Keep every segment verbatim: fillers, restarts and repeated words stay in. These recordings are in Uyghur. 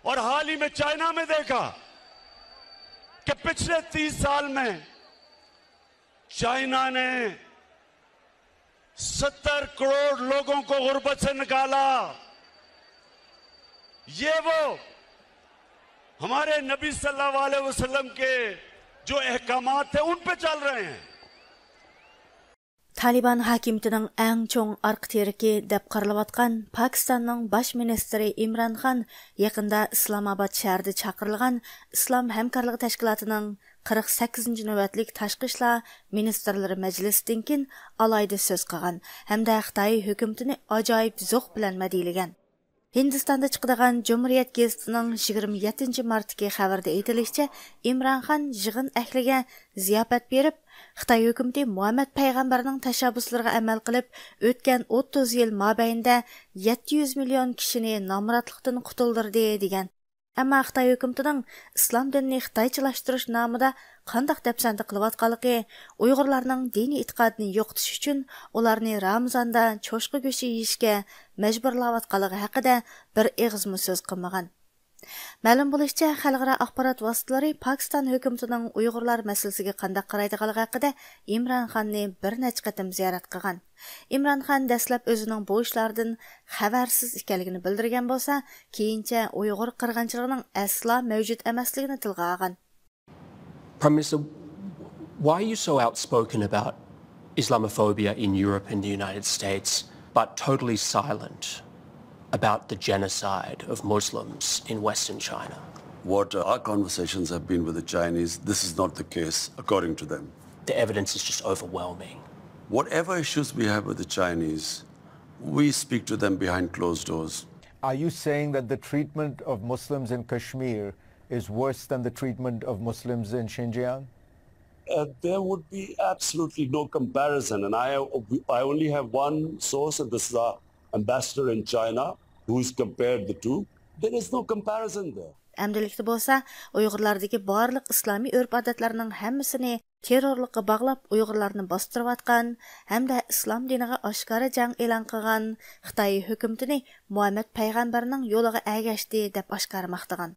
और हाल ही में चाइना में देखा कि पिछले तीस साल में चाइना ने सत्तर करोड़ लोगों को गुर्बत से निकाला। ये वो हमारे नबी सल्लल्लाहु अलैहि वसल्लम के जो अहकामात थे, उन पे चल रहे हैं। تالىبان ھاكىمىيىتىنىڭ ئەڭ چوڭ ئارقا تىرىكى دەپ قارىلىۋاتقان پاكىستاننىڭ باش مىنىستىرى ئىمران خان يېقىندا ئىسلامئاباد شەھىرىدە چاقىرىلغان ئىسلام ھەمكارلىقى تەشكىلاتىنىڭ قىرىق سەككىزىنچى نۆۋەتلىك تاشقى ئىشلار مىنىستىرلىرى مەجلىسىدىن كېيىن ئالاھىدە سۆز قىلغان ھەمدە خىتاي ھۆكۈمىتىنى ئاجايىپ زوق بىلەن مەدھىيەلىگەن. ھىندىستاندا چىقىدىغان جۇمھۇرىيەت گېزىتىنىڭ يىگىرمە يەتتىنچى مارتتىكى خەۋىرىدە ئېيتىلىشىچە، ئىمران خان يىغىن ئەھلىگە زىياپەت بېرىپ، خىتاي ھۆكۈمىتى مۇھەممەد پەيغەمبەرنىڭ تەشەببۇسلىرىغا ئەمەل قىلىپ، ئۆتكەن ئوتتۇز يىل مابەينىدە يەتتە يۈز مىليون كىشىنى نامراتلىقتىن قۇتۇلدۇردى، دېگەن. ئەمما خىتاي ھۆكۈمىتىنىڭ ئىسلام دىنىنى خىتايچىلاشتۇرۇش نامىدا قانداق دەپسەندە قىلىۋاتقانلىقى، ئۇيغۇرلارنىڭ دىنىي ئېتىقادىنى يوقىتىش ئۈچۈن ئۇلارنى رامىزاندا چوشقا گۆشى يېيىشكە مەجبۇرلاۋاتقانلىقى ھەققىدە بىر ئېغىزمۇ سۆز قىلمىغان. مەلۇم بولۇشىچە، خەلقئارا ئاخبارات ۋاسىتىلىرى پاكىستان ھۆكۈمىتىنىڭ ئۇيغۇرلار مەسىلىسىگە قانداق قارايدىغانلىقى ھەققىدە ئىمران خاننى بىر نەچچە قېتىم زىيارەت قىلغان. ئىمران خان دەسلەپ ئۆزىنىڭ بۇ ئىشلاردىن خەۋەرسىز ئىكەنلىكىنى بىلدۈرگەن بولسا، كېيىنچە ئۇيغۇر قىرغىنچىلىقىنىڭ ئەسلا مەۋجۇت ئەمەسلىكىنى تىلغا ئالغان. Prime Minister, why are you so outspoken about Islamophobia in Europe and the United States, but totally silent about the genocide of Muslims in Western China? What our conversations have been with the Chinese, this is not the case, according to them. The evidence is just overwhelming. Whatever issues we have with the Chinese, we speak to them behind closed doors. Are you saying that the treatment of Muslims in Kashmir is worse than the treatment of Muslims in Xinjiang? Uh, there would be absolutely no comparison. And I, I only have one source, and this is our ambassador in China, who's compared the two. There is no comparison there. ئەمدىلىكتە بولسا، ئۇيغۇرلاردىكى بارلىق ئىسلامىي ئۆرپ-ئادەتلەرنىڭ ھەممىسىنى تېررورلۇققا باغلاپ، ئۇيغۇرلارنى باستۇرۇۋاتقان ھەمدە ئىسلام دىنىغا ئاشكارا جەڭ ئېلان قىلغان خىتاي ھۆكۈمىتىنى مۇھەممەد پەيغەمبەرنىڭ يولىغا ئەگەشتى دەپ ئاشكارا ماختىغان.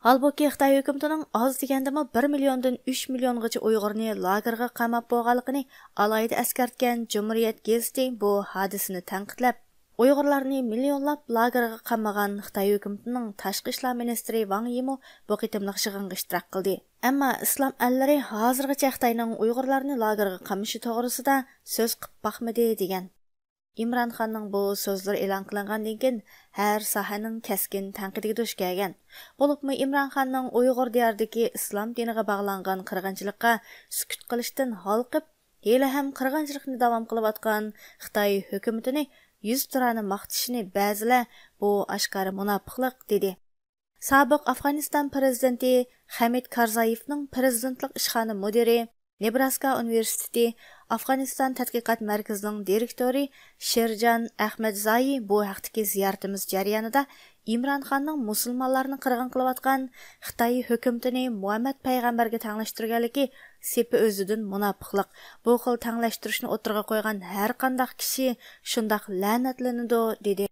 ھالبۇكى، خىتاي ھۆكۈمىتىنىڭ ئاز دېگەندىمۇ بىر مىليوندىن ئۈچ مىليونغىچە ئۇيغۇرنى لاگېرغا قاماپ بولغانلىقىنى ئالاھىدە ئەسكەرتكەن جۇمھۇرىيەت گېزىتى بۇ ھادىسىنى تەنقىدلەپ، ئۇيغۇرلارنى مىليونلاپ لاگېرغا قامىغان خىتاي ھۆكۈمىتىنىڭ تاشقى ئىشلار مىنىستىرى ۋاڭ يىمۇ بۇ قېتىملىق يىغىنغا ئىشتىراك قىلدى. ئەمما ئىسلام ئەللىرى ھازىرغىچە خىتاينىڭ ئۇيغۇرلارنى لاگېرغا قامىشى توغرىسىدا سۆز قىلىپ باقمىدى، دېگەن. ئىمران خاننىڭ بۇ سۆزلىرى ئېلان قىلىنغاندىن كېيىن، ھەر ساھەنىڭ كەسكىن تەنقىدىگە دۇچ كەلگەن. بولۇپمۇ ئىمران خاننىڭ ئۇيغۇر دىيارىدىكى ئىسلام دىنىغا باغلانغان قىرغىنچىلىققا سۈكۈت قىلىشتىن ھالقىپ، ھېلىھەم قىرغىنچىلىقنى داۋام قىلىۋاتقان خىتاي ھۆكۈمىتىنى يۈزتۇرانە ماختىشىنى بەزىلەر بۇ ئاشكارا مۇناپىقلىق، دېدى. سابىق ئافغانىستان پىرېزىدېنتى خەمىد كارزايېۋنىڭ پىرېزىدېنتلىق ئىشخانا مۇدىرى، نېبراسكا ئۇنىۋېرسىتېتى ئافغانىستان تەتقىقات مەركىزىنىڭ دىرېكتورى شېرجان ئەخمەتزايى بۇ ھەقتىكى زىيارىتىمىز جەريانىدا ئىمران خاننىڭ مۇسۇلمانلارنى قىرغىن قىلىۋاتقان خىتاي ھۆكۈمىتىنى مۇھەممەد پەيغەمبەرگە تەڭلەشتۈرگەنلىكى سېپى ئۆزىدىن مۇناپىقلىق. بۇ خىل تەڭلەشتۈرۈشنى ئوتتۇرىغا قويغان ھەرقانداق كىشى شۇنداق لەنەتلىنىدۇ، دېدى.